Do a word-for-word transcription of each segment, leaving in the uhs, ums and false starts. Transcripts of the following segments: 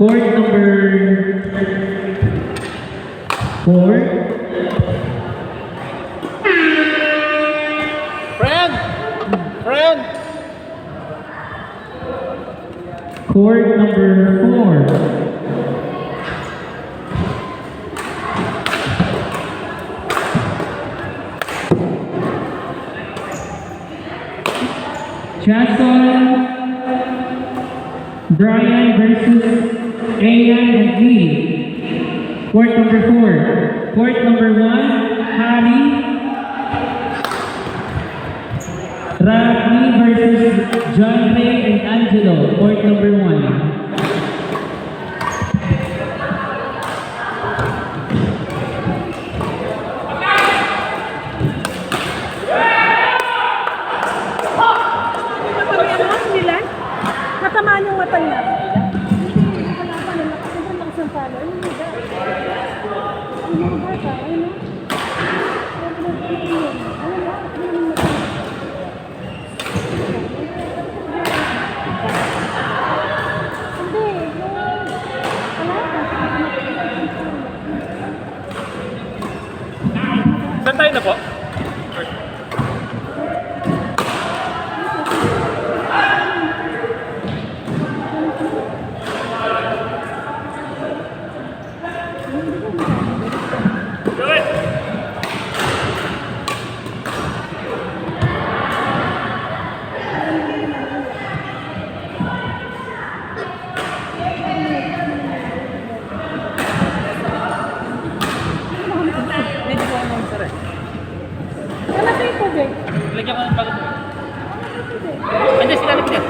Court number four. Friend! Friend! Court number four. Jason Brian versus Ayan and Lee. Court number four. Court number one, Harry Rodney versus John Ray and Angelo. Court number one. Matamaan yung mata niya. Hindi, hindi ko lang pala nakasabay ng sampalo. Ayun, hindi ba? Ang mga bata, ayun, oh. Ayun, ayun, ayun, ayun, ayun, ayun, ayun. Hindi, yung, wala pa. Saan tayo na po? Wala sa ito, Jay. Lagyan ko ng bago. Andiyan sila, Lipit.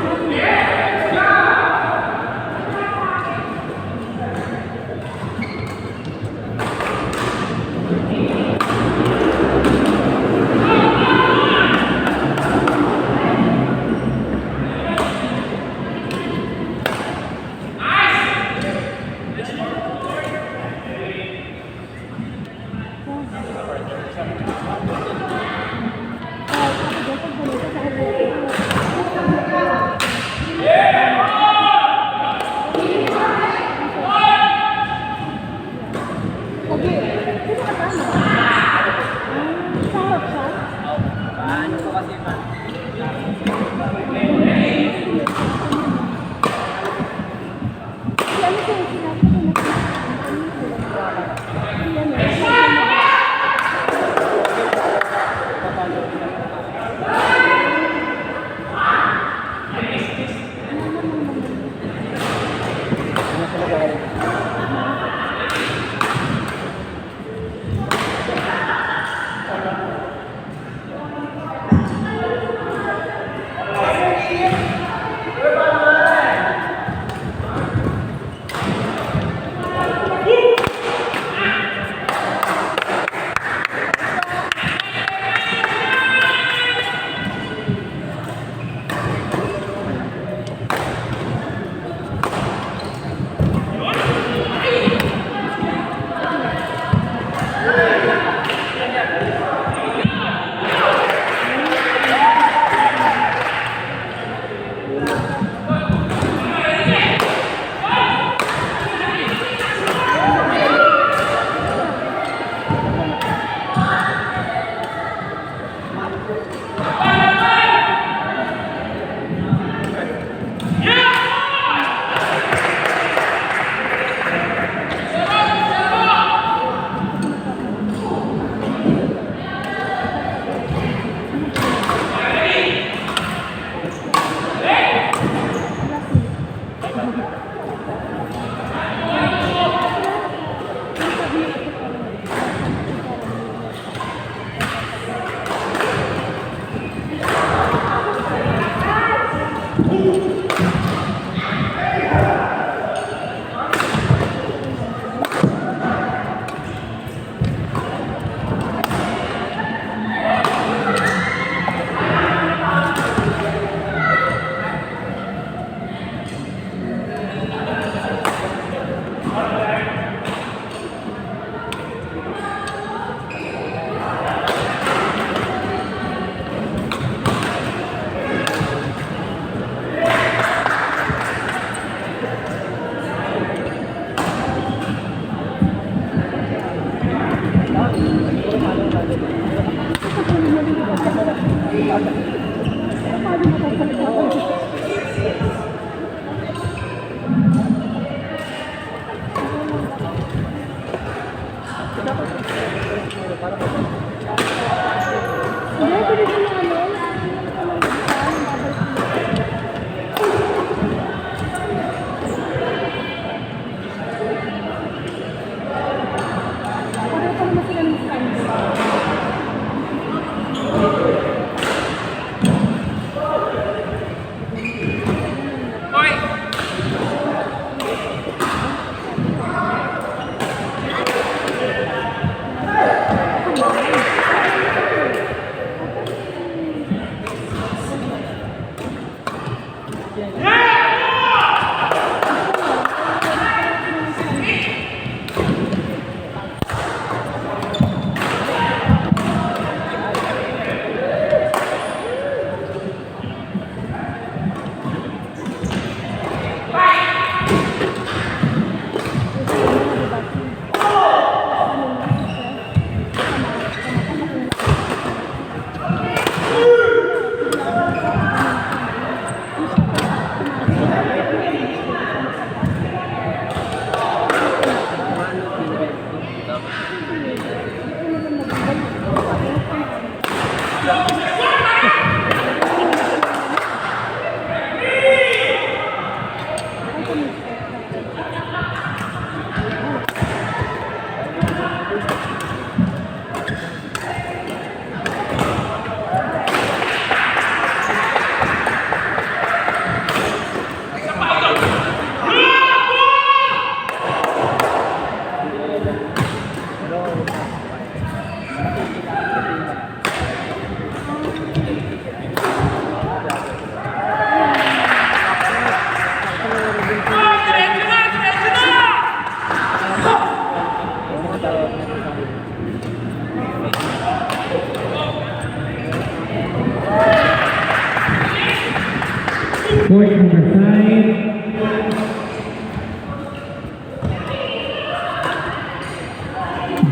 Court number five,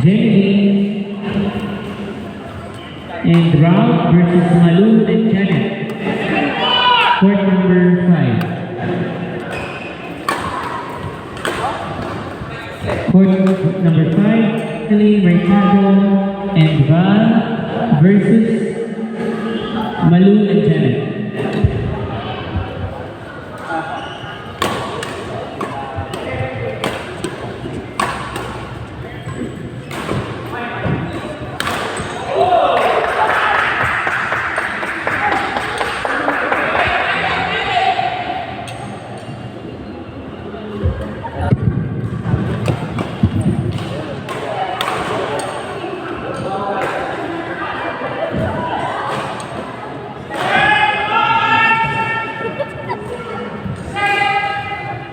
Jenny and Ralph versus Malu and Janet. Court number five. Court number five, Celine Mercado and Val versus Malu and Janet.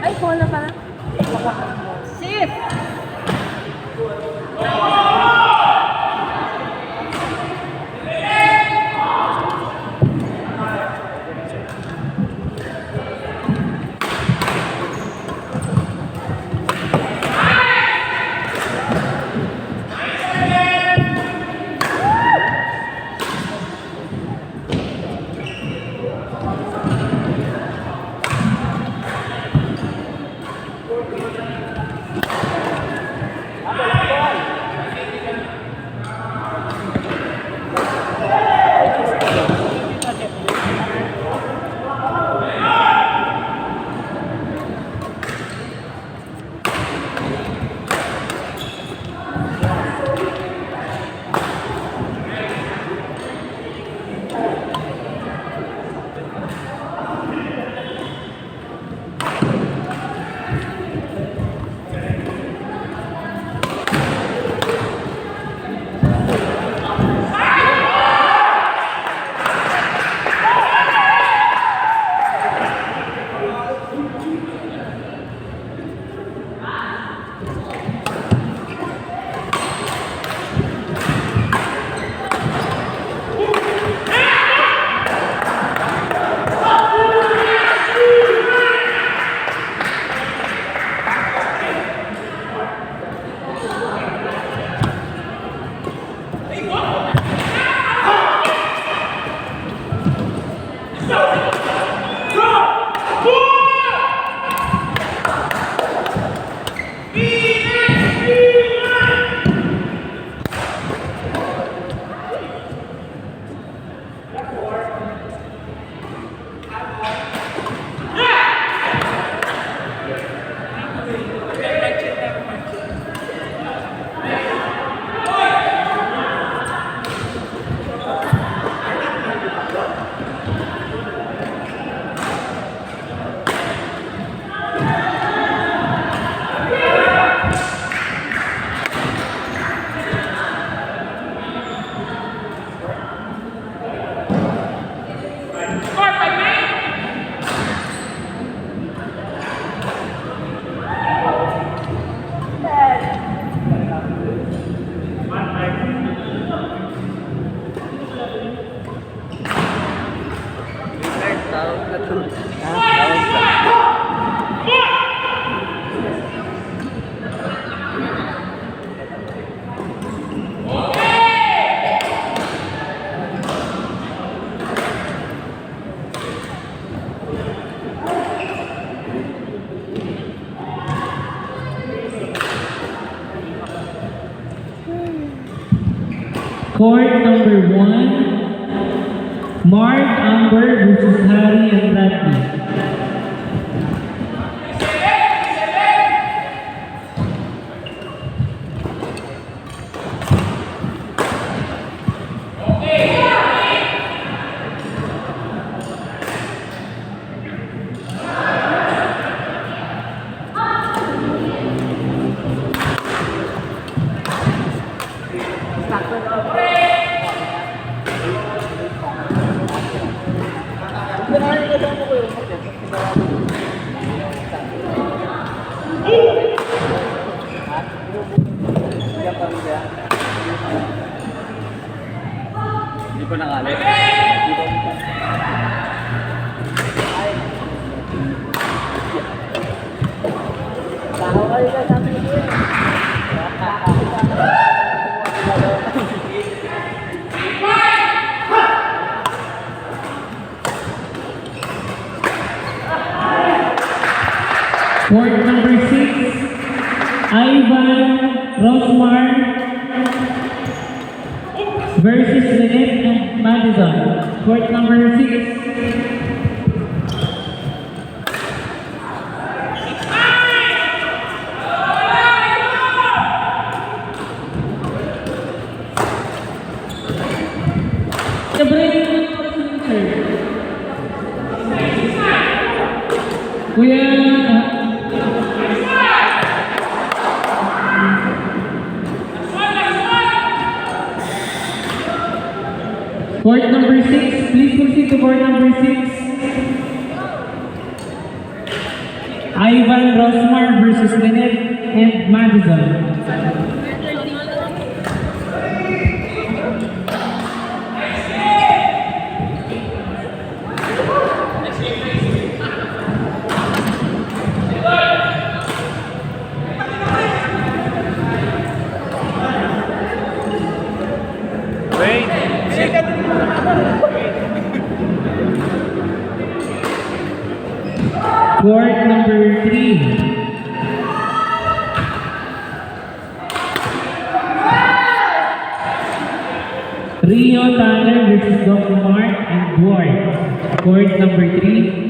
Ay, bola pa. Shift! Tawag na to. Ha? Tawag na. Court number one, Mark Amber versus Harry Andrade. Hindi pa nakali. Court number six, Ivan Rosmar versus Lynette and Madison. Court number six. Sabay na lang po, sir. Kuya, ah, court number six, please proceed to court number six. Ivan Rosmar versus Lynette and Madison. Wait. Court number three. Rio Tanner versus Doc Mark and Dwight. Court number three.